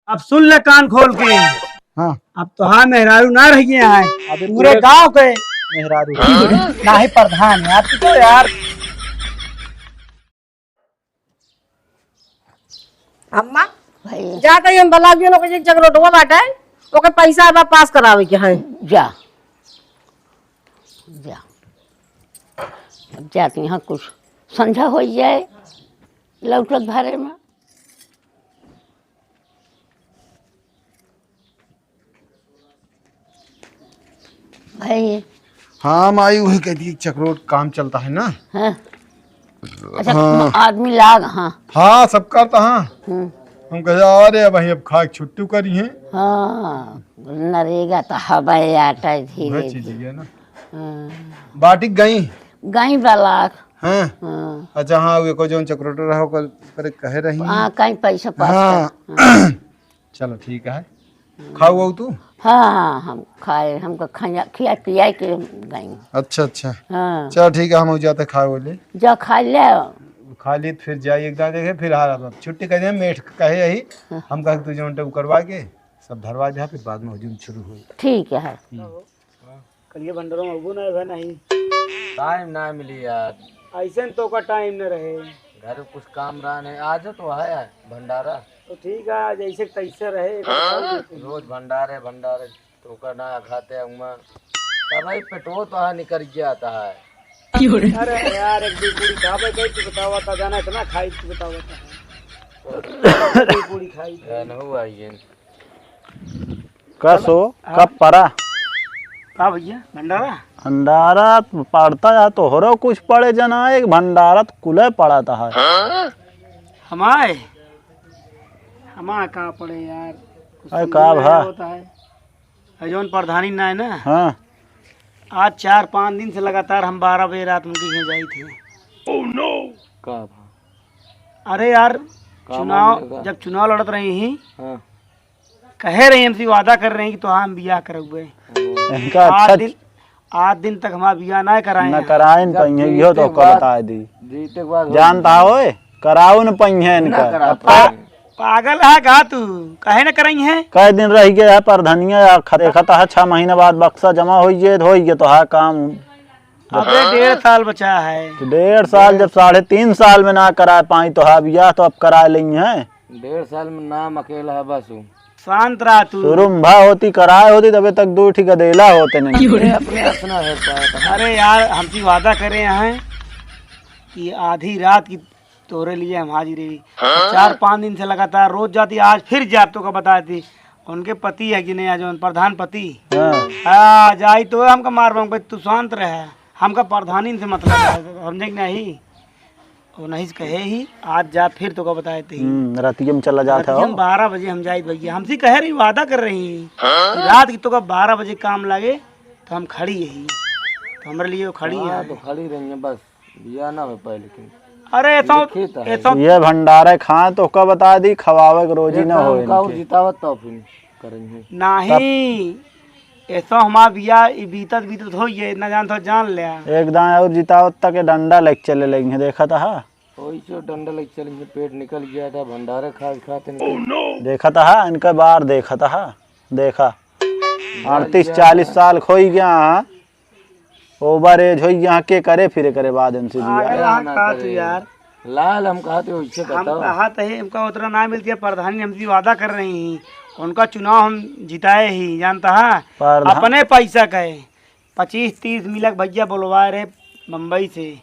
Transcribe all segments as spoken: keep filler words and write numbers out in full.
अब सुन ले कान खोल के। हाँ। अब तोहार मेहरारू ना रह गए हैं। अबे पूरे पूरे गांव के मेहरारू। ना ही प्रधान यार, तू तो यार। अम्मा, भैया। जात ही हम ब्लाक जोन ओके एक चकरोटवा बाटे, ओके पैसा बा पास करावे के है। जा, जा। अब जात ही, यहाँ कुछ संझा होइ जाए, लौटत भरे में। भाई। हाँ माई, वही कहती है, चकरोट काम चलता है ना। हाँ। अच्छा, हाँ। आदमी लाग, हाँ। हाँ, सब करता, हाँ। हम्म। हम कहे, "अरे भाई, अब खाए के छुट्टी करी है।" हाँ, नरेगा तो हवाई आटा धीरे वह चीज धीरे। है ना। हाँ। बाटिक गई? गई ब्लाक। हाँ। हाँ। अच्छा, हाँ, वो को जौन चकरोट रहा, ओकर, ओकर कहे रही। हाँ, कहीं पैसा पास हाँ। कर। हाँ। चलो, ठीक है। खाओ वो तू? हाँ, हाँ, हम खाए, हमको खिया, खिया पिया के गई। अच्छा, अच्छा। हाँ। चलो, ठीक है, हम जाते खाए वो ले। जा खा ले। खा ली, फिर जाई एक दाँव देखे, फिर आ रहा। छुट्टी कर दे, मेठ कहे यही। हाँ। हम कहे तू जौन टेम करवा के, सब धरवा दे, फिर बाद में हुजूम शुरू होई। ठीक है। हम्म। कलिए भंडारों में अबू ना है नहीं। टाइम ना मिली यार। ऐसे न तो का टाइम न रहे। घर में कुछ काम रहा नहीं, आज तो है यार भंडारा। तो ठीक है, जैसे तैसे रहे, एक हाँ? रोज भंडारे, भंडारे, तो का ना खाते उमा। तब भाई पेटो तो हाँ निकल जाता है। अरे यार, एक दो पूरी खा भाई, तू बतावा था, जाना इतना खाई, तू बतावा था। एक दो पूरी खाई। यार, न हुआ ये। का सो, हाँ। कब पड़ा? का भैया, भंडारा? भंडारा पड़ता है, तोहरो कुछ पड़े जना, एक भंडारा तो कुले पड़ा था। हमाए? हमाए का पड़े यार? कुछ अरे समझ का में भा? नहीं होता है। अरे जौन प्रधानी ना है ना? हाँ। आज चार पाँच दिन से लगातार हम बारह बजे रात में कहीं जाई थे। का भा? अरे यार, का चुनाव, मामला का? जब चुनाव लड़त रही ही, हाँ। कहे रही हमसे, वादा कर रही कि तो हम बियाह करउबे। इनका आज अच्छा दिन, आज दिन तक हमारा बियाह ना कराए ना हैं। कराइन जब पइहे, जीते इहो तो के का बाद, बताए दी। जीते के बाद हो जानता जाए। होए, कराउ न पइहे ना इनका। करा अब पाए। पा-, पागल है का तू? काहे न करइहे? कई दिन रह गया है प्रधनिया, या ख-, देखत है छह महीना बाद बक्सा जमा होइए, होइए तो है काम। अबे डेढ़ साल बचा है। तो डेढ़ साल जब साढ़े तीन साल में ना करा पाई तो है बियाह, तो अब करा लेइहे। डेढ़ साल में नाम अकेला है बस उ। शांत रहा तू। शुरू में भा होती, कराए होती, तबे तक दो ठी गदेला होते नहीं। अरे, अपने अपना है पाया था। अरे यार, हमसे वादा करे हैं कि आधी रात की तोरे लिए हम हाजिर रही। हाँ? चार पाँच दिन से लगातार रोज जाती, आज फिर जाब तो का बताती। उनके पति है कि नहीं, आज उन प्रधान पति। हाँ। हाँ, जाई तो हमका मार बम, तू शांत रहे, हमका प्रधानी से मतलब है, समझे कि नहीं? वो नहीं से कहे ही, आज जा फिर तो का बताए थे। हम्म, रातिये में चला जात रतिये है। में बारह बजे हम जाई भैया, हमसे कहे रही, वादा कर रही हाँ? कि रात की तो का बारह बजे काम लागे तो हम खड़ी यही, तो हमरे लिए वो खड़ी हाँ, है। तो खड़ी रही है बस, बियाह ना हो पाए लेकिन। अरे ऐसा, लिखित है। ऐसा ये भंडारे खाए तो का बता दी, खवावे के रोजी ना हो इनके। और जितावत तो फिर करेंगे। नहीं, ऐसा हमार बियाह ई बीतत बीतत हो ये इतना जान तो जान ले। एक दाएं और जितावत तक के डंडा लेके चले लेंगे, देखा था। ओइसे डंडा लेके चलेंगे, पेट निकल गया था, भंडारे खा खाते निकल। देखा था, इनका बार देखा था, देखा। अड़तीस चालीस साल खोई गया है, ओवर एज होई गया, के करे फिरे करे बाद इनसे बियाह। पागल हाँ ना का तू करे। यार? लाल हम कहा थे, वैसे हम बताओ। कहा थे, हमका उतना ना मिलती है, प्रधानी हमसे वादा कर रही हैं, उनका चुनाव हम जिताए ही, जानता है? प्रधान अपने पैसा का है, पच्चीस तीस मिलक भैया बोलवाए रहे बम्बई से,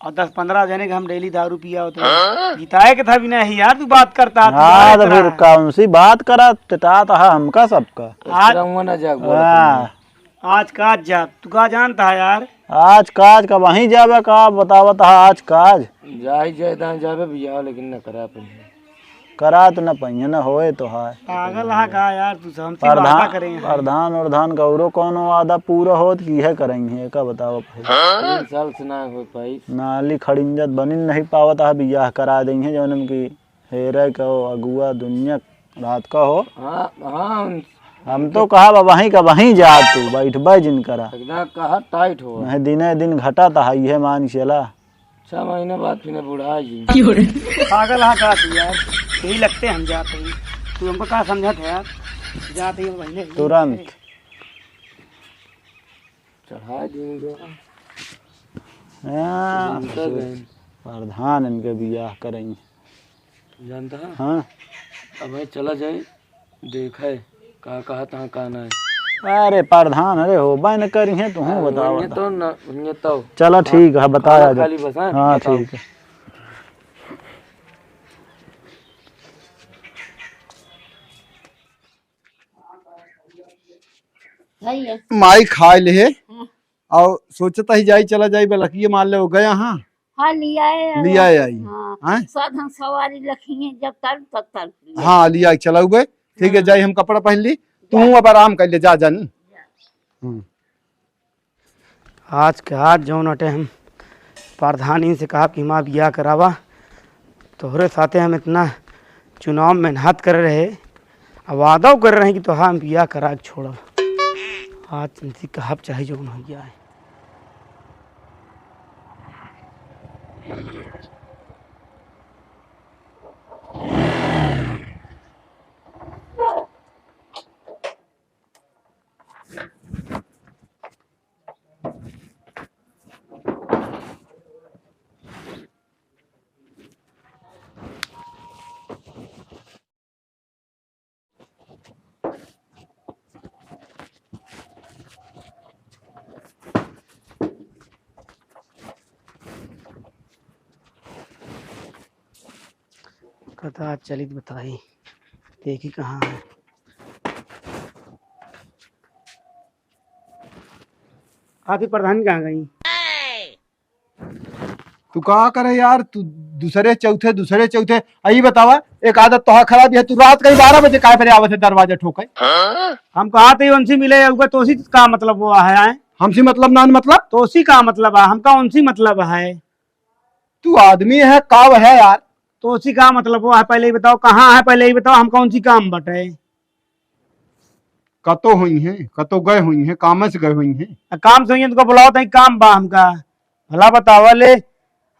और दस पन्द्रह जने के हम डेली दारू पिया होते हैं। हाँ? जिताए के था भी नहीं यार, तू बात करता, तू हाँ, यार तो इतना फिर है। कौन सी बात करा, टिटात है हमका सबका। आज रंगवा ना जाग बोला हाँ। तुमने। आज का आज जाब, तू का जानता है यार? आज का आज का वहीं जाबे का बतावत है आज का आज? जाई जाए दां जाबे बियाह, लेकिन न करा अपन। करा तो न पहिए, न होए तो है। पागल है का यार, तू हमसे वादा प्रधान, करे हैं। प्रधान उरधान का औरो कौनो वादा पूरा होत कि यह करेंगे, का बताओ भाई? तीन साल से ना हो पाई। नाली खड़िंजत बनिन नहीं पावत है, बियाह करा देंगे जौन उनकी हेरे का हो, अगुआ दुनिया रात का हो। हाँ, हाँ, हम हम तो कहा बा वहीं का वहीं जा तू, बैठबे जिन करा। एकदम कहा टाइट हो। नहीं दिने दिन घटा था, ये मान चला। छह महीने बाद फिर बुढ़ा जी। पागल हाँ का तू यार, यही लगते हम जाते हैं। तू हमको का समझत है यार? जात ही बहिने ही। तुरंत। चढ़ा देंगे। हाँ, जानता गए। प्रधान इनके बियाह करेंगे। जानता है? हाँ। अब भाई चला जाए, देखे का कहा था, का ना है। अरे प्रधान, अरे हो, बहन करी है, तू हाँ, बताओ, वही बताओ। तो ना, वही तो। चलो खाना ठीक है, बताया जाए। खा ली बस, हाँ? हाँ, बताओ। ठीक है। सही है। माई खाए ले है। हाँ। और सोचता ही जाई, चला जाई, बलकिए मार ले, वो गया, हाँ। हाँ, लियाए, लियाए आई। हाँ, हाँ? साधन सवारी लखी है, जब तल, तब तल। हाँ, लियाए, चला गए। ठीक है, हाँ। जाई, हम कपड़ा पहन ली, तू अब आराम कर ले, जा जानी। हम्म। आज के आज जौन अटे हम प्रधानी से कहा कि हमार बियाह करावा, तोहरे साथे हम इतना चुनाव मेहनत कर रहे, अब वादा कर रहे कि तोहार हम बियाह करा के छोड़ब। आज इनसे कहब चाहे जौन हो गया है। कता चलित बताई, देखी कहाँ है। आपकी प्रधान कहाँ गई? तू का करे यार, तू दूसरे चौथे, दूसरे चौथे। आ, ई बतावा, एक आदत तोहार खराब है, तू रात कहीं बारह बजे काहे बरे आवत है दरवाजा ठोके? हम कहा थे उनसे मिले, उनका तोसी का मतलब वो है, आए? हमसे मतलब ना मतलब? तोसी का मतलब है, हमका उनसे मतलब है। तू आदमी है, काव है यार? तोसी का मतलब वो है, पहले ही बताओ, कहाँ है, पहले ही बताओ, हमका उनसे काम बटे। कतो हुई हैं, कतो गए हुई हैं, काम से गए हुई हैं। आ, काम से हुई हैं, तुमको बुलाओ, तई काम बा हमका। भला बतावा ले,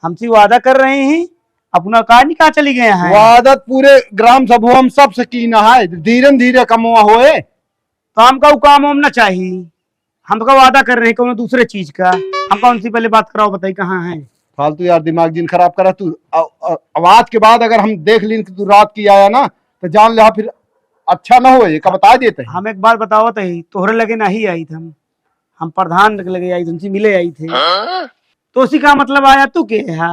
हमसे वादा कर रही हैं, अपना का नहीं कहाँ चली गए हैं? वादा पूरे ग्राम सभा हम सबसे कीना है, धीरे धीरे कमवा होए। तो हमका उ काम हम ना चाहिए, हमका वादा कर रहे हैं कोनो दूसरे चीज का। हमका उनसे पहले बात कराओ, बताई कहाँ है? फालतू यार दिमाग जिन खराब करा तू। अ-, अ-, अब आज के बाद अगर हम देख लीन कि तू रात की आया ना, तो जान ले फिर अच्छा ना होए, का बता देते हैं। हम एक बात बतावत ही, तोहरे लगे नहीं आई थी हम, हम प्रधान के लगे आई थी, उनसे मिले आई थे। हाँ? तो उसी का मतलब आया, तू के है?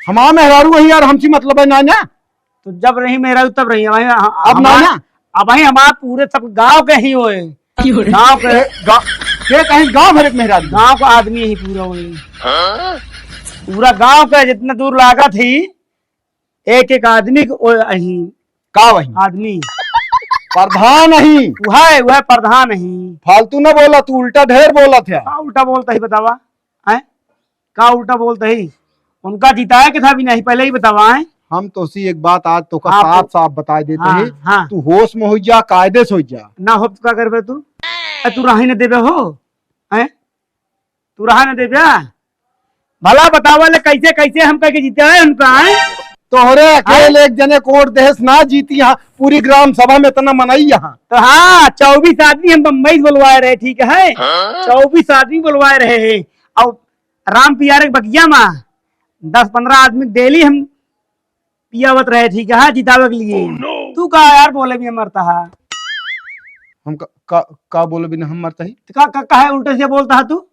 हमार मेहरारू वही यार, हमसे मतलब है ना, ना। तो जब रही मेहरारू तब रही, अब हम, अब ना, हमार, ना। अब ही हमार पूरे सब गांव के ही होए। गांव के ए, गा-, के कहीं गांव भर एक मेहरारू। गांव का आदमी ही पूरा होए। हाँ? पूरा गांव का जितना दूर लागत ही, एक एक आदमी को ओ-, अही। का वही? आदमी। प्रधान अही। वह, वह प्रधान अही। फालतू ना बोला तू, उल्टा ढेर बोलत है। का उल्टा बोलता ही बतावा? हैं? का उल्टा बोलता ही? उनका जिताए के था भी नहीं, पहले ही बतावा, हैं? हम तो सी एक बात आज तो का हाँ, साफ तो साफ बताए देते हाँ, हैं। हाँ। तू होश में हो जा, कायदे से हो जा। ना हो तो का करबे तू? ए, तू राही न देबे हो? हैं? तू रहा न देबे? भला बतावा ले कैसे, कैसे हम कह के जीते हैं उनका, हैं? तोहरे अकेले हैं? एक जने कोट देश ना जीती यहाँ, पूरी ग्राम सभा में इतना मनई यहाँ। तो हाँ, चउबीस आदमी हम बम्बई से बुलवाए रहे, ठीक है? हाँ? चउबीस आदमी बुलवाए रहे हैं। और राम पियारे के बगिया में दस पन्द्रह आदमी डेली हम पियावत रहे, ठीक है, हाँ, जितावे के लिए। Oh, no! तू का यार बोले भी मरता है? हम का, का, का बोले बिना हम मरता ही? तो का, का, का है उल्टे से बोलता है तू?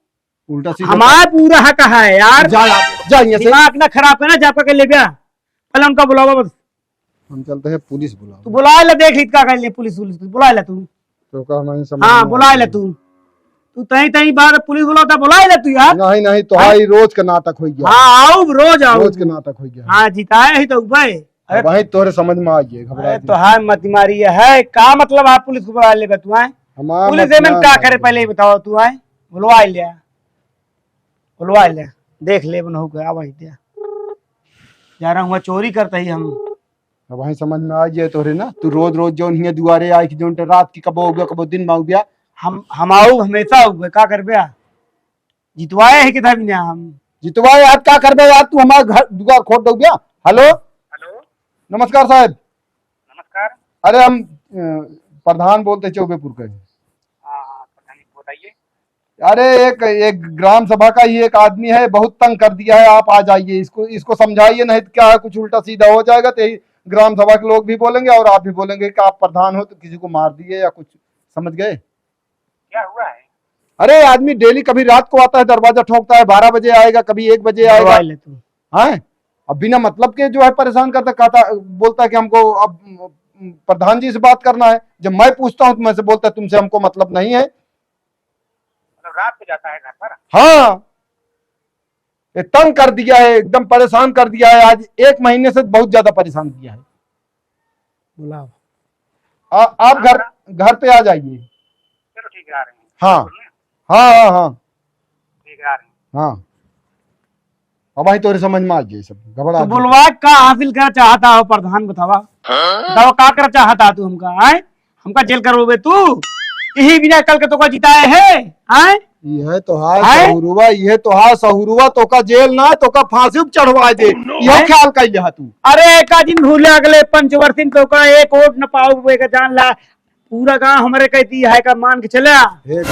उल्टा सीधा हमार पूरा हक है यार। जा, जा, जा यहाँ से। दिमाग ना खराब करना, जा आपका कर ले बया। पहले उनका बुलावा बस। हम चलते हैं, पुलिस बुलाओ। तू बुला ले, देख ली का कर ले, पुलिस, पुलिस, पुलिस, बुला ले तू। तो का नहीं समझ हाँ, में बुला ले आती। तू। तू तई, तई बार पुलिस बुलाता, बुला ले तू यार। नहीं, नहीं, तो हाँ? हाई रोज का नाटक हो गया। हाँ, आओ, रोज आओ। रोज का नाटक हो गया। हाँ, जिताए ही तो उबे। अरे भाई, तोहरे समझ में आ गया, घबरा अरे मत। तो हाय मत मारी है, का मतलब आप पुलिस को बुला लेबे तू, आए? हमार पुलिस मत एमन मार का भाई। करे, पहले ही बताओ तू, आए? बुलवा लिया, बुलवा लिया, देख ले, बनहु के, आ वहीं दिया। जा रहा हूँ, चोरी करता ही हम। अब वहीं समझ में आ गया तोहरे ना, तू रोज रोज जौन हियाँ दुआरे आए कि जौन रात की कबो उबिया, कबो दिन में उबिया। हम, हम आऊ, हमेशा उबे, का करबे? जितवाए है कितना भी ना हम। जितवाए यार, का करबे यार, तू हमार घर दुआर खोट दो गया। हेलो। हेलो। नमस्कार साहब। नमस्कार। अरे हम, अ, प्रधान बोलते चौबेपुर के। हाँ, हाँ, प्रधान जी, बताइए। अरे एक, एक ग्राम सभा का ही एक आदमी है, बहुत तंग कर दिया है, आप आ जाइए, इसको, इसको समझाइए, नहीं तो क्या है, कुछ उल्टा सीधा हो जाएगा, तो यही ग्राम सभा के लोग भी बोलेंगे और आप भी बोलेंगे कि आप प्रधान हो तो किसी को मार दिए या कुछ, समझ गए? क्या हुआ है? अरे आदमी डेली कभी रात को आता है, दरवाजा ठोकता है, बारह बजे आएगा, कभी एक बजे आएगा। दवाई ले तू। हैं? अब बिना मतलब के जो है परेशान करता, कहता, बोलता है कि हमको अब प्रधान जी से बात करना है। जब मैं पूछता हूँ तो मैं से बोलता है, "तुमसे हमको मतलब नहीं है।" मतलब रात को जाता है घर पर? हाँ, ये तंग कर दिया है, एकदम परेशान कर दिया है। आज एक महीने से बहुत ज्यादा परेशान किया है। बुलाओ। आ, आप घर, घर पे आ जाइए। चलो ठीक है, आ रहे हैं। हाँ। हाँ, हाँ, हाँ। ठीक है, आ रहे हैं। हाँ। अब आई तोरे समझ में आ जाए सब, घबरा तो मत। बुलवा का हासिल करा चाहता हो प्रधान, बतावा? हाँ? बतावा का करा चाहता तू हमका, आय? हमका जेल करवावे तू? यही बिना कल के तोका जिताए है, आय? यह तो हाय आय? सहुरुआ, यह तो हाय सहुरुआ, तोका जेल ना, तोका फांसी पे चढ़वा दे। Oh, no। यह आय? ख्याल कर लिया तू। अरे, एका दिन भूले अगले पंचवर्षी में तोका एक वोट न पाओ, एक जान ला, पूरा गांव हमरे कहती है का मान के चला। हे,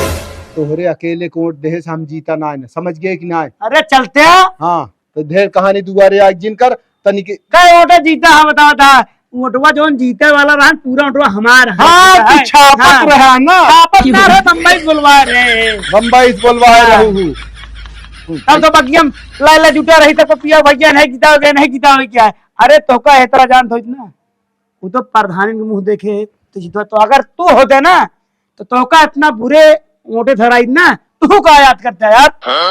तोहरे अकेले के वोट देहे से हम जीता ना है ना, समझ गए कि ना है? अरे चलते हैं। हाँ, तो ढेर कहानी दुबारे आज जिन कर, तनिक कै वोट जीता है, बताओ था। वोटवा जौन जीते वाला रहा, पूरा वोटवा हमार है। हाँ, तू छापत हाँ। रहा ना। छापत ना रहे, बम्बई से बोलवा रहे। बम्बई से बोलवा हाँ। रहू हूँ। तब तो बगिया में लाइला जुटा रही, तब तो पिया भैया नहीं जीता हो गया, नहीं जीता हो गया। अरे तोका एतरा जान थोड़ी ना। वो तो प्रधान के मुंह देखे, तो जीतवा तो अगर तू होते ना, तो तोका इतना बुरे मोटे धराई ना, तू का याद करता है यार?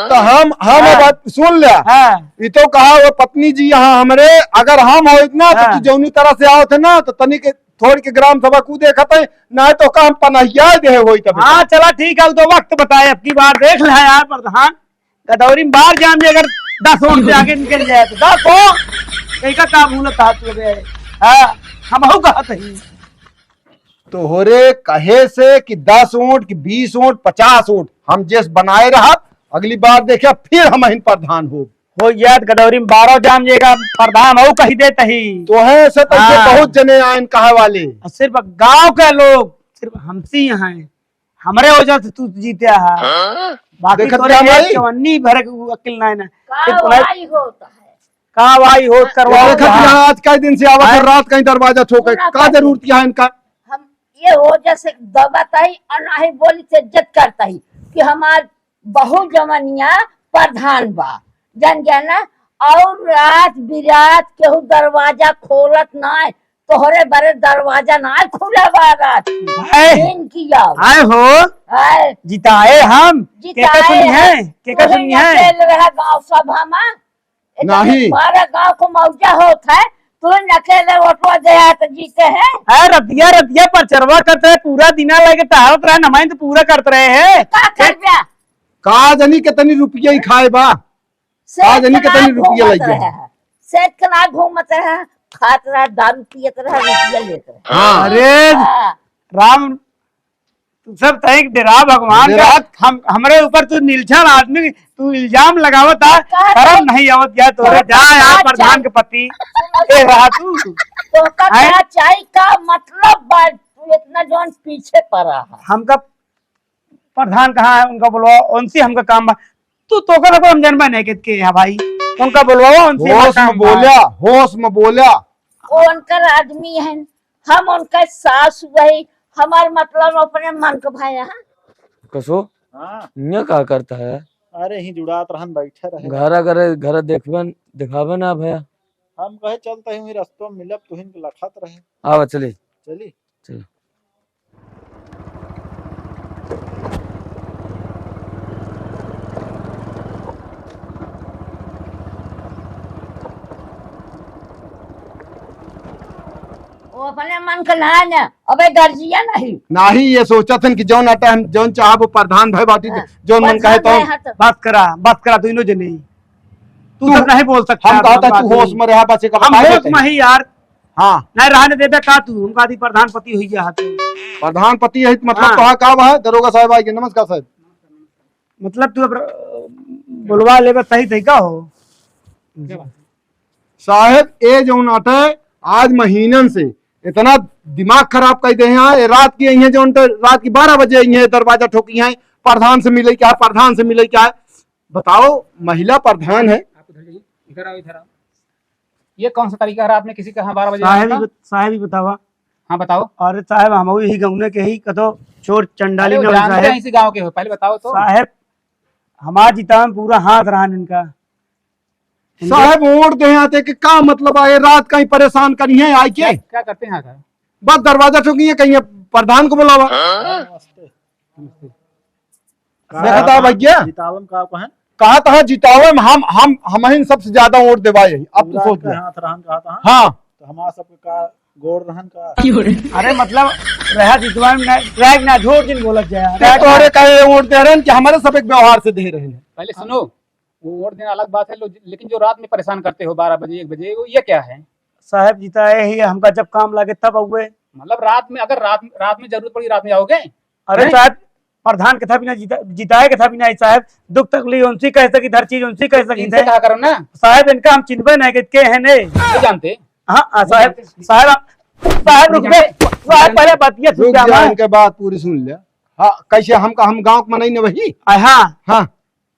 तो हम, हम हाँ। बात सुन लिया। हाँ। ये तो कहा वो पत्नी जी यहाँ हमरे, अगर हम होइत ना, तो हाँ। तू जौनी तरह से आवत है ना, तो तनी के थोड़ी के ग्राम सभा को देखत है, ना तो काम पनहिया दे होई तब। हाँ, चला ठीक है, वो तो वक्त बताए, अब की बार देख ले यार प्रधान, गदौरी में बार जान दे, अगर दस वोट से आगे निकल जाए तो दस हो, कहीं का काम भूलत हाथ लगे। हाँ, हम हो कहत ही। तोहरे कहे से कि दस वोट, कि बीस वोट, पचास वोट, हम जेस बनाए रहब, अगली बार देखिया फिर हम हिन प्रधान हो। हो याद गदौरी में बारह जाम जेगा प्रधान हो कही देत ही। तोहे से तो ये हाँ। बहुत जने आयन कहे वाले। और सिर्फ गांव के लोग, सिर्फ हमसे यहाँ है, हमरे वजह से तू जीते है। हाँ? बाकी देखत तोरे क्या एक भाई? जवानी भर के अकिल ना है ना। का सिर्फ भाई होता है? का भाई होत करवाओ देखत कहाँ? यहाँ आज कई दिन से आवत है, हैं? रात कहीं दरवाजा ठोके, पूरा का कर जरूरत क्या है इनका? हम ये हो जैसे दबत है और ना ही बोली से इज्जत करता ही कि हमार बहुत जवनिया प्रधान बा, जान गया ना? और रात बिरात केहू दरवाजा खोलत ना है, तोहरे बरे दरवाजा ना है खुला बा रात। हाय। दिन की आओ। हाय हो। हाय। जिताए हम। जिताए केका सुनी हम। है? केका तू सुनी है? अकेले रहा गाँव सभा में। इतना नहीं। हमारा गाँव को मौजा होत है, तू अकेले वोटवा दे आए तो जीते हैं। अरे रतिया, रतिया परचरवा करत रहे, पूरा दिना लगे टहलत रहे, नमाइंद पूरा करत रहे हैं। का कर दिया? का जानी कितनी रुपया ही खाए बा। सेठ का जानी के कितनी ना रुपया घूमत लग गया। रहे हैं। सेठ के ना घूमत रहे हैं, खात रहे, दारू पियत रहे, रुपया लेत रहे। हाँ। अरे हाँ। राम, तू सब तय डेरा भगवान का, डेरा। हम, हमरे ऊपर तू निलछन आदमी, तू इल्जाम लगावत आ, तो कहा शर्म था? नहीं आवत क्या तोरे? तो जा यार कहा प्रधान चाहे? के पति, सुनो, ए रहा तू। तो का हैं? क्या चाही का मतलब बा, तू इतना जौन पीछे पड़ा है? हमका प्रधान कहाँ है, उनका बोलवाओ, उनसे हमका काम बा। तू तो कर हम जनबे नहीं कित के है भाई, उनका बोलवाओ, उनसे हमका होश में काम बा। बोल्या, होश में बोल्या। वो उनकर आदमी है, हम उनका सास वही, हमार मतलब अपने मन के भाई हैं। कसो? हाँ। ये का करता है? अरे ही जुड़ात रहन बैठे रहे। घर अगर घर देखबे दिखावे ना भैया। हम कहे चलते ही वहीं रस्तों में मिलब, तुहिन के लखत रहे। आवा चली। चली। चलो। वो अपने मन के ना है ना, अबे गर्जिया नहीं। नाही, ये सोचत हन कि जौन आटा हम जौन चाहब वो प्रधान भाई बाटी, हाँ। जौन मन कहे तो। बस करा, बस करा, दोनों जने। तू तू, सब नहीं बोल सकता हम है, कहता हम तू बात होश नहीं। में रहा, बस एक हम बताए होश देते हैं। में ही यार। हाँ। नहीं रहने देबे का तू? हमका आदि प्रधानपति हुई गया है तू। प्रधानपति है तो मतलब हाँ। तो हाँ का बा है? दरोगा साहब आइए, नमस्कार साहब। मतलब तू अब, अ, बोलवा लेबे सही तरीका हो। साहब, ए जौन आटे आज महीनन से इतना दिमाग खराब कइ देहे हैं। ये रात की अइहें, जौन तो रात की बारह बजे अइहें, दरवाजा ठोकिहैं, प्रधान से मिले क्या है, प्रधान से मिले क्या है। बताओ, महिला प्रधान है। आप इधर जाइए, इधर आओ, इधर आओ। ये कौन सा तरीका है रात में किसी का, हाँ, बारह बजे साहब आने ही का? बत-, साहब ही बतावा। हाँ, बताओ। अरे साहब, हम यही गौने के ही कतो चोर चंडाली अरे, वो न हो जानते साहब। हैं इसी गांव के हो, पहले बताओ तो। साहब, हमार जितावे में पूरा हाथ रहन इनका। इनके साहब, वोट देहे आते कि का मतलब आए, रात का ही परेशान करिहैं आइके। क्या, क्या करते हैं आकर? बस दरवाजा ठोकिहैं, कहिहैं प्रधान को बुलावा। नमस्ते। देखा था भैया? जितावे में का कहें? कहा था जितावे में हम, हम, हमहिन सबसे ज्यादा वोट देवाए ही। अब तो पूरा सोच इनका ले। हाथ रहन कहा था। हाँ। तो हमारा सबके का गोड़ रहन का? अरे मतलब, रहा जितवा में ना, रहा ना झूठ जिन बोलत जाए। ते तोहरे कहे वोट दे रहन कि हमारे सब एक व्यवहार से दे रहे हैं। पहले सुनो, वो वोट देना अलग बात है, लो, लेकिन जो रात में परेशान करते हो बारह बजे, एक बजे, वो ये क्या है? साहब जिताए ही, हमका जब काम लागे तब आउए। मतलब रात में, अगर रात, रात में जरूरत पड़ी, रात में आओगे? अरे हैं? साहब, प्रधान के था बिना जिता-, जिताए के था बिना ही साहब, दुख तकलीफ उनसे कह सकी, हर चीज उनसे कह सकी इनसे थे। कहा करो ना। साहब इनका हम चिन्हबे नहीं कि के हैं ने। नहीं जानते? हाँ, हाँ, नहीं साहब, जानते? साहब, साहब रुक नहीं जा, जानते? साहब पहले बतिया सुन रुक जा, जा, हमारे। इनके बात पूरी सुन ले। हाँ, कैसे हम, हम गाँव के मनई ने वही? आ, हाँ। हाँ।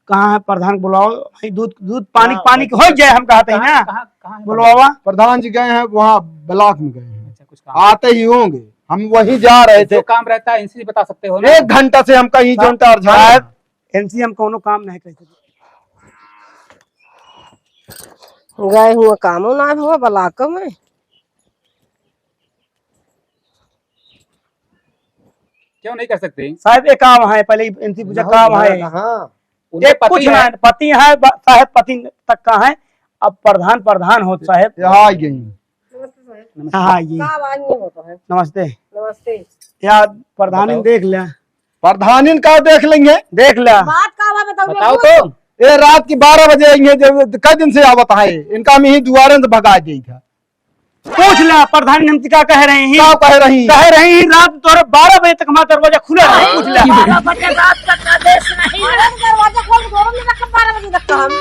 कहाँ है प्रधान, बुलाओ भाई, दूध, दूध पानी, कहाँ पानी है? हो जाए, हम कहते हैं कहाँ, ना। कहाँ, कहाँ है बुलवावा। प्रधान? प्रधान जी गए हैं वहाँ ब्लॉक में गए हैं, अच्छा, कुछ काम। आते ही होंगे, हम वहीं जा रहे थे। जो काम रहता है इनसे बता सकते हो ना। एक घंटा से हम कहीं सा-, जोन टार झाड़ साहब, इनसे हम कोनो काम नहीं कर सकते। गए हुआ कामो ना हुआ ब्लॉक में। क्यों नहीं कर सकते? साहब, ये काम है, पहले इनसे पूछा, काम है। हाँ। उनके ये पति कुछ है। ना, पति है, ब-, साहब, पति तक का है। अब प्रधान, प्रधान हो, साहब। यहाँ आ गई। नमस्ते, साहब। नमस्ते। हाँ, ये। का आवाज नहीं होता है? नमस्ते। नमस्ते। यार, प्रधानिन बताओ। देख लिया। प्रधानिन का देख लेंगे? देख लिया। बात का बा, बताओ, बताओ तो। ये रात की बारह बजे आई है, जब कई दिन से आवत है, इनका हम यही दुआरे से भगा दी था। पूछ ला, प्रधान हमसे का कह रही हैं? का कह रही? कह रही हैं, रात तोरे बारह बजे तक हमारा दरवाजा खुला रही, पूछ ला। बारह बजे रात तक आदेश नहीं। अरे, दरवाजा खोल के दोनों में रख, बारह बजे तक हम।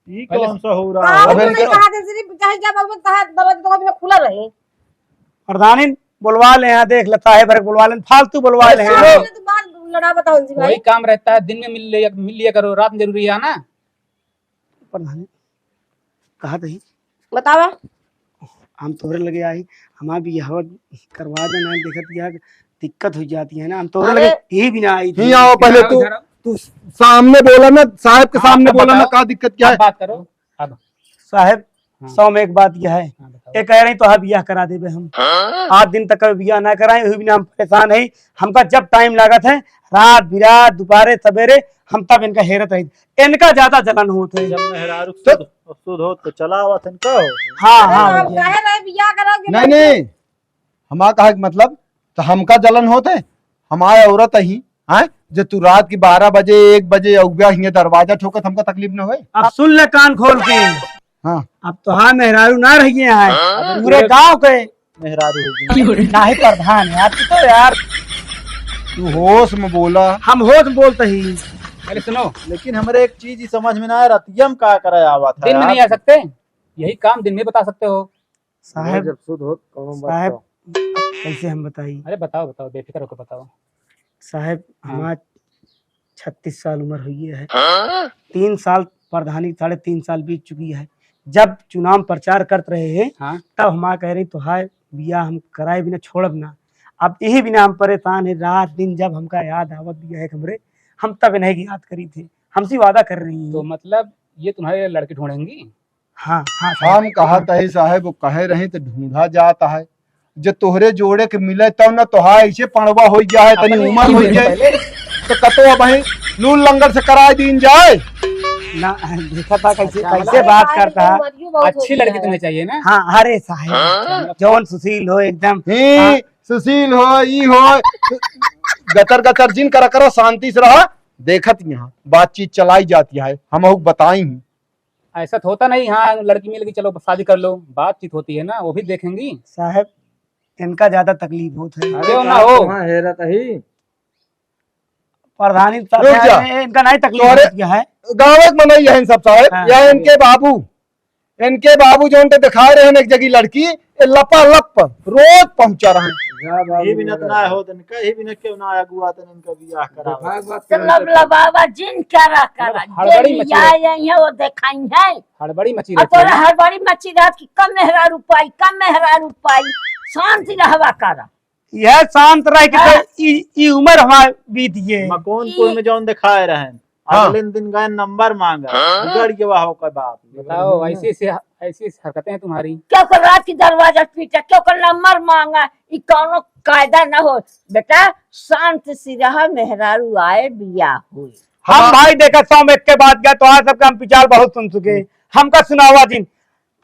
ई पहले कौन सा हो रहा है? अबे नहीं इनके कहा दे, सिर्फ चाहे जब अब कहा दरवाजा तो अभी खुला रहे। प्रधानी बुलवा ले, यहाँ देख लेता है, भर बुलवा ले, फालतू बुलवा ले, अरे हाँ। सुनो। तो बात लड़ा बताओ जी भाई। कोई काम रहता है, दिन में मिल लिया, मिल लिया करो, रात में जरूरी है ना। प्रधानी, कहा तही? बतावा। हम तोहरे लगे आई, हमार बियाह करवा देना, देखत बियाह दिक्कत हो जाती है ना, हम तोहरे अरे। लगे यही भी ना आई थी। नहीं आओ, पहले इधर आओ, तू, इधर आओ। तू सामने बोला ना, साहब के हाँ, सामने अब बोला ना, बताओ। का दिक्कत क्या अब है? बात करो, अब। साहब, हाँ। सौ में एक बात यह है, हाँ, बताओ। ये कह रही तो हाँ बियाह करा देबे हम। हाँ? आज दिन तक कभी बियाह ना कराए, वही बिना हम परेशान है। हमका जब टाइम लागत है, रात बिरात, दोपहरे सवेरे, हम तब इनका हेरत रही। इनका ज्यादा जलन होत है। जब मेहरारू के तो सुध, सुध हो तो चला आवत है इनका हो। हाँ, हाँ, हाँ, भैया। कहे रहे बियाह करोगे नहीं, नहीं। नहीं, हमारा कहा के मतलब, तो हमका जलन होत है, हमारे औरत ही, हैं? जे तू रात की बारह बजे, एक बजे अउबा हियाँ दरवाजा ठोकत, हमका तकलीफ न होए? अब सुन ले कान खोल के। हाँ। अब तो हाँ मेहरारू ना रहिए हैं, हाँ? पूरे गांव के मेहरारू हो गई। नाही प्रधान यार, तू तो यार। तू होश में बोला। हम होश में बोलते ही। अरे सुनो। लेकिन हमरे एक चीज ही समझ में ना आए, रतिया में का करे आवत है दिन में यार? नहीं आ सकते, यही काम दिन में बता सकते हो। साहब, जब शुद्ध होत, कौनो बात साहब, तो। कैसे हम बताई? अरे बताओ, बताओ, बेफिक्र होकर बताओ। साहब, हाँ। हमार छत्तीस साल उम्र हुई है। हाँ? तीन साल प्रधानी, साढ़े तीन साल बीत चुकी है। जब चुनाव प्रचार करत रहे हैं, हाँ। तब हमार कह रही, "तोहार बियाह हम कराए बिना छोड़ब ना।" अब यही बिना हम परेशान हैं, रात दिन जब हमका याद आवत बिया है हमरे, हम तब इन्हें याद करी थे। हमसे वादा कर रही हैं। तो मतलब, ये तुम्हारे लड़की ढूंढेंगी? हाँ, हाँ, साहब। हम कहत ही साहब, वो कहे रही तो ढूंढा जात है। जे तोहरे जोड़े के मिले तब न तोहार ऐसे पड़वा होइ गया है, तनी अपनी उम्र होइ जाए। पहले। तो कतो अब ही लूल लंगड़ से कराए दीन जाए। ना, देखा था कैसे, अच्छा, कैसे मतलब बात करता है। उम्र भी बहुत अच्छी हो गई लड़की है। तुम्हें चाहिए ना? हाँ, अरे साहब, हाँ? जौन सुशील हो एकदम। ही, हाँ। सुशील हो, ई हो, गतर गतर जिन करा करो, शांति से रहा। देखत यहाँ बातचीत चलाई जाती है, हम बताई ही। ऐसा तो होता नहीं, हाँ, लड़की मिल गई, चलो शादी कर लो, बातचीत होती है ना, वो भी देखेंगी। साहब, इनका ज्यादा तकलीफ होत है। अरे क्यों ना का हो? वहाँ हेरत ही। प्रधानी साहब रुक जा। हैं, इनका नहीं तकलीफ तोरे होती है। गाँव के मनई हैं सब साहब, हाँ। या इनके बाबू। इनके बाबू जौन ते दिखाए रहे एक जगह लड़की, ये लपालप रोज पहुंचा रहे। जा बाबू, ये भी नत ना हो, तन कहीं भी न क्यों ना अगुआ तन इनका बियाह करा। देखा एक बात तो लब लबावा जिन करा करा, मतलब, हड़बड़ी जिन मची लिया रही। यही है, वो दिखाई है। हड़बड़ी मची और रहती तोरा है। हड़बड़ी मची रहत कि कम मेहरारू पाई, कम मेहरारू पाई, शांति रहवा करा। यह शांत रह के हाँ। तो ई, ई उम्र हमार बीत गए। मकोनपुर ई में जौन दिखाए रहन, हाँ। अगले दिन गए नंबर मांगा, हाँ। बिगड़ गया हो का बाप। बताओ, ऐसी ऐसी, ऐसी हरकतें हैं तुम्हारी। क्यों कर रात की दरवाजा पीटा, क्यों कर नंबर मांगा, ई कौनो कायदा न हो। बेटा, शांत सी रहा, मेहरारू आए, बियाह हुई। हम हाँ। भाई देखा, सौ में एक के बात गया, तो आज सबका हम विचार बहुत सुन चुके। हमका सुनावा जिन,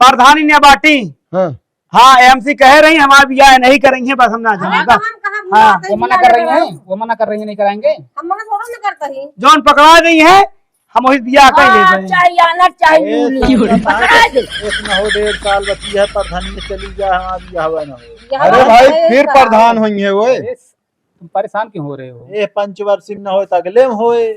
प्रधानी ने बाटी। हाँ। हाँ, एमसी कह रही, हमारा बियाह नहीं करेंगे, बस हम ना जाएंगे, हाँ, बस। तो हम कहाँ हाँ। बुलाते हैं, वो मना कर रही हैं, वो मना कर रही हैं, नहीं कराएंगे। हम मना थोड़ा ना करते हैं। जौन पकड़ा गई हैं, हम वही बियाह कर हाँ, लेते हैं। चाहे आनर, चाहे ए, नूली, सब पकड़ा दे। एक न हो, डेढ़ साल बची है, प्रधान में चली जा, हमारा बियाह हुआ ना हो। बियाह अरे हुआ भाई, है, फिर का? प्रधान होइहैं वो। अरे, तुम परेशान क्यों हो रहे हो? ए, पंचवर्षी में न होए, तो अगले में होए।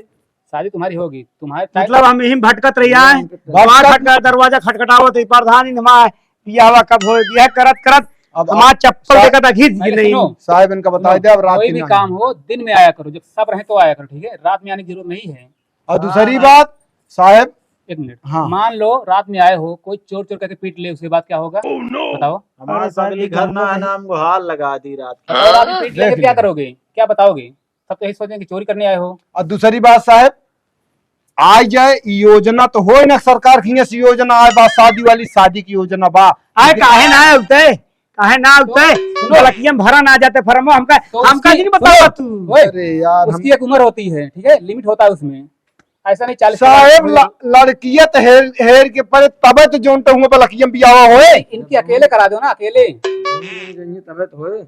शादी तुम्हारी होगी, तुम्हारे टाइम मतलब हम यहीं भटकत रही आए, भटकत भटकत दरवाजा खटखटावत है, प्रधान इन हमार बियाहवा कब होए, बियाह करत करत अब हमार आप चप्पल सा-, देखत आ घिस अरे गई। सुनो, साहब इनका बताई सुनो, दे, अब रात कोई की भी ना काम आए। हो, दिन में आया करो, जब सब रहे तो आया करो, ठीक है? रात में आने की जरूरत नहीं है। और दूसरी हाँ। बात, साहब, एक मिनट, हाँ। मान लो रात में आए हो, कोई चोर चोर करके पीट ले, उसके बाद क्या होगा? Oh, no! बताओ। हमारे अरे साहब, पगली ये घर घर ना में है ना, हमको हार लगा दी रात की। और रात में पीट लेके देख क्या लो। करोगे, क्या बताओगे? सब तो यही सोचेंगे कि चोरी करने आए हो। और दूसरी बात साहब, आइ जाए, ई योजना तो होए ना, सरकार की से योजना आए बा, शादी वाली, शादी की योजना बा। आए, काहे ना आए उते? काहे ना उते? तो सुनो। बलकिया में भरा ना जाते फरमो, हमका, तो हमका उसकी, नहीं बतावा सुनो, तू। ओए, अरे यार, हम उसकी एक उम्र होती है, ठीक है, लिमिट होता है उसमें। ऐसा नहीं चालीस साहब, साल ल-, लड़किया तो हेर, हेर के परे तबे तो जोन तो हुआ बलकिया में बियाह होए। इनकी अकेले करा दो ना, अकेले। तबे तो होए।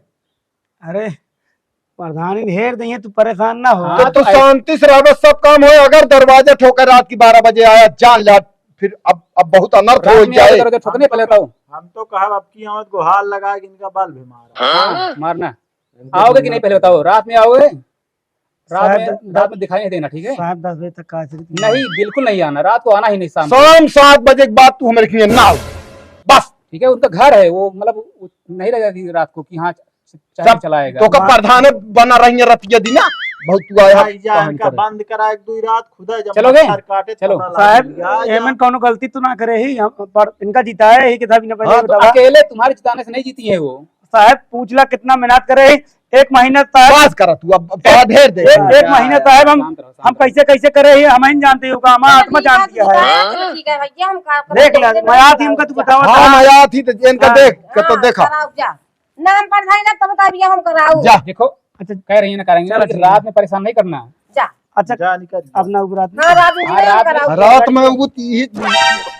अरे, प्रधान इन हेर दइहे, तू परेशान ना हो। हाँ, तो तो तू ऐ- शांति से रहबे, सब काम होए। अगर दरवाजा ठोकर रात की बारह बजे आया, जान ले, फिर अब, अब बहुत अनर्थ रात हो में जाए। दरवाजा ठोकने पहले बताओ। हम तो कहा अब की आमद गुहार लगा के इनका बल भी मारा। हाँ, मारना। इनका आओगे कि नहीं, पहले बताओ, रात में आओगे? रात साहब, में, द-, रात में दिखाई नहीं देना, ठीक है? साहब, दस बजे तक का नहीं, बिल्कुल नहीं आना, रात को आना ही नहीं शाम को। शाम सात बजे के बाद तू हमारे लिए ना आओ, बस। ठीक है, उनका घर है, वो मतलब उ-, नहीं रहेगा कि रात को कि हाँ, च-, चाहे सब चलाएगा। तो का प्रधान बना रही है रतिया दिना, बहुत तू आया भाई जान पहन का कर। बंद करा एक दो रात, खुदा जब चलोगे? मच्छर काटे चलो। तब ना साहब, लागे। या, या। एमन कौनो गलती तो ना करे ही, हम, पर इनका जिताया ही कि था बिना पहले हाँ, तो बतावा। अकेले तुम्हारे जिताने से नहीं जीती है वो। साहब, पूछ ला कितना मेहनत करे ही, एक महीना साहब। बस करा तू, अब, अब एक, थोड़ा ढेर दे। एक, एक महीना साहब हम, शांत रहो, शांत हम रहो। कैसे, कैसे करे ही, हम ही जानते हो का, हमारा आत्मा जानती है। ठीक है भैया, हम का देख ले, मैं आज ही हमका तू बतावा हाँ, था। मैं आज ही तो इनका हाँ। देख, कब तो हाँ, देखा। कराओ जा। नाम पर भाई ना, तब बता भैया, हम कराओ। जा। देखो, अच्छा। कह रही है ना, करेंगे, चलो, लेकिन ठीक है। रात में परेशान नहीं करना। जा। अच्छा, जा निकल। अब ना उबरात हाँ, रात में हाँ, नहीं रात में कराओ। रात में वो ती-,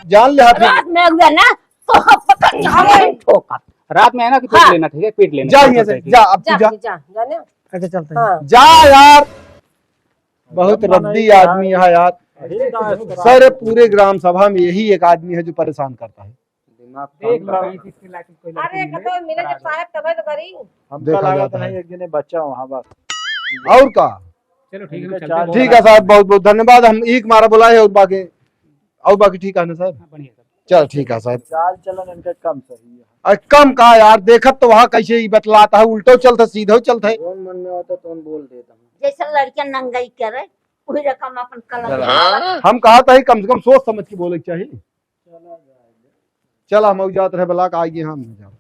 जान ले हाथ में। रात में हुआ ना, तो पता नहीं, हम ठोका। रात में है ना कि पीट हाँ। लेना, ठीक है? पीट लेना, जा कोई यहाँ से, दिक्कत नहीं। जा, अब तू जा, जा। जा, जा ना। अच्छा, चलते हैं। हाँ। जा यार, बहुत रद्दी आदमी है यार। अरे, ना, इस तरह सारे पूरे ग्राम सभा में यही एक आदमी है जो परेशान करता है। दिमाग देख काम लो, करा। कहीं से इसके लायक कोई लड़की अरे, मिले, कतई मिले करा जब दो। साहब, तबे तो करी। हमका देखा लागत जाता नहीं, है। एक जने बच्चा वहाँ बस। और का? चलो, ठीक है, इनका चलते हैं। चार ठीक है साहब, बहुत बहुत धन्यवाद। हम एक मारा बुलाए और बाकी, और बाकी ठीक है ना साहब? हाँ, बढ़िया, सर। चल, ठीक है साहब। चाल चलन इनका कम सही है। अरे, कम का यार, देखत तो वहाँ कैसे ही बतलाता है, उल्टो चलता, सीधो चलता है। जौन मन में होता, तौन बोल देता हूँ। जैसे लड़कियां नंगई करे, वही रकम अपन कलम चला। उठावत। हम कहा था ही, कम से कम सोच समझ के बोले के चाहिए। चला, हम जात रहे बलाक, आइए हम जाओ।